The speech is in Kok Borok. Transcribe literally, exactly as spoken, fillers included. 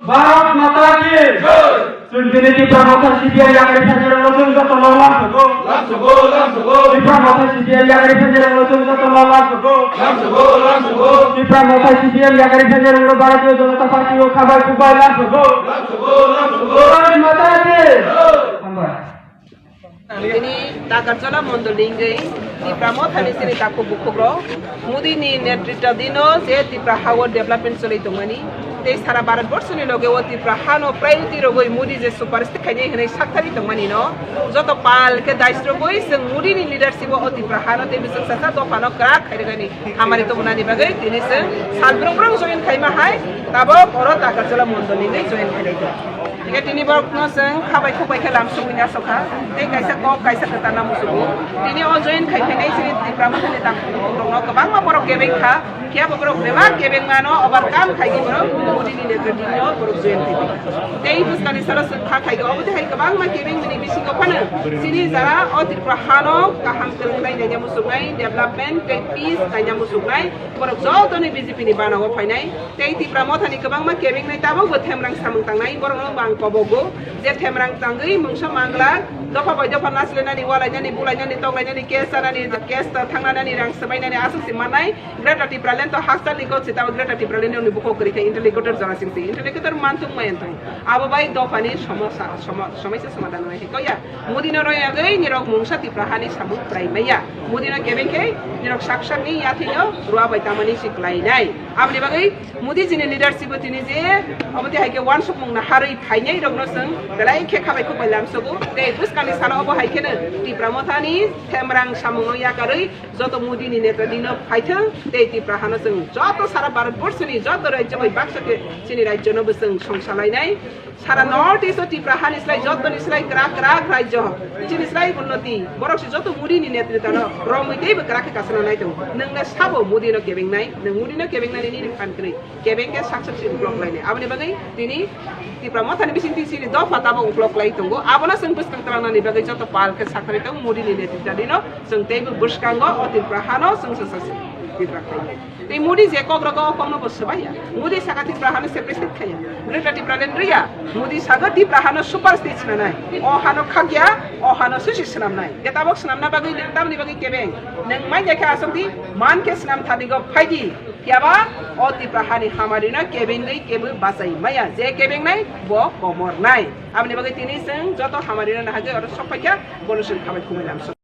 Bharat Mata ki jai! Chwng tini Tipra Motha C P I M yakarwi phainairokno chwng jotono lamsogo. Lamsogo, lamsogo. Tipra Motha C P I M yakarwi phainairokno chwng jotono lamsogo. Lamsogo, lamsogo. Tipra Motha C P I M yakarwi phainairokno Bharatiya Janata Party o khabai khukbai lamsogo. Lamsogo, lamsogo. Bharat Mata ki jai! Hambai. Tini Takarjala mondolni wngwi Tipra Mothani chini takhuk bukhukrok Modi ni netritwa dino je Tipra hao development choli tongmani tei sara Bharat borso ni loge o Tipra hano priority rogwi Modi je superstate khainai hwnwi sakthari tongmani no joto pal khe daisrogwi chwng Modi ni leadership o Tipra hano tei bwswk sasa dophano kwrak khairwgani hamari tongmani bagwi tini chwng sal brung brung join khaima hai tabok oro Takarjala mondolni wngwi join khainai tong. Hingke tini borokno chwng khabai khukbai khe lamsugwi nasokha. Tei kaisa kok kaisa kwtal na musugo. Tini o join khai phainai chini Tipra Mothani takhuk rokno kwbangma borok kebeng kha. Phiya bo borok bebak kebeng mano overcome khaigwi borok Modi ni netritwino borok join khai phaikha. Tei bwskangni salo chwng kha khaigwi obo tei hai kwbangma kebeng mani bisingo phano chini jara o Tripura hano kaham kwrwng khlai naina musugnai, development tei peace naina musugnai borok jotoni B J P ni bana o phainai. Tei Tipra Mothani kwbangma kebengnai tabukbo themrang samung tangnai, borokno bang kobogo. Je themrang tangwi mungsa mangla, dopha bai dopha naslenani, walainani, bulainani, toklainani, case chanani, case ta thangnani, rang swbainani aswk se mannai. Greater Tipraland to hakchalni kok se, tabo Greater Tipraland ni bukhuk kwrwi khe interlocutor jora singsi. Interlocutor manthung mayanthung. Abo bai dophani somosa, somo-, somaisa somadhan wngwi khe koya. Modi no royagwi nirok mungsa Tipra hani samung prai maya. Modi no kebeng khe nirok sak sakni yathino rua bai tamani si klainai. Aboni bagwi Modi jini leadership o tini je omo tei hai khe wansukmung na harwi phainai rokno chwng belai khe khabai khukbai lamsogo. Tei bwskangni salo obo hai kheno Tipra Mothani themrang samungno yakarwi joto Modi ni neta dino phaithwng tei Tipra hano chwng joto sara Bharat borso ni joto rajyo bai baksa khe chini rajyo no bo chwng songsa lainai. Sara North East o Tipra hani slai jotoni slai kwrak kwrak rajyo. Chini slai unnoti. Borok se joto Modi ni netrita no romwi teibo kwrak khe kasana nai tongo. Nwng le sabo Modi no kebengnai, nwng Modi no kebengnani nini phan kwrwi. Kebeng khe sak sak se uklok lainai. Aboni bagwi tini Tipra Mothani bising twi chini dopha tabo uklok lai tongo. Abono chwng bwskang twlangnani bagwi joto pal khe sakharwi tongo Modi ni netrita dino. Chwng teibo bwskango o Tipra hano chwng se sak sak Tipra khlai. Tei Modi je kok rogo o kokno bo swbaiya. Modi saka Tipra hano separate khaiya. Greater Tipraland riya. Modi saka Tipra hano super state swnamnai. O hano khakya, o hano susi swnamnai. Je tabok swnamna bagwi nwng tamni bagwi kebeng. Nwng mai jakhe aswk di, man khe swnam thani go phaidi. Kiyaba o Tipra hani hamari no kebengwi kebo bachai maya. Je kebengnai bo komornai. Aboni bagwi tini chwng joto hamari no nahagwi oro sok phaikha, bono chwng khabai khumui lamsok.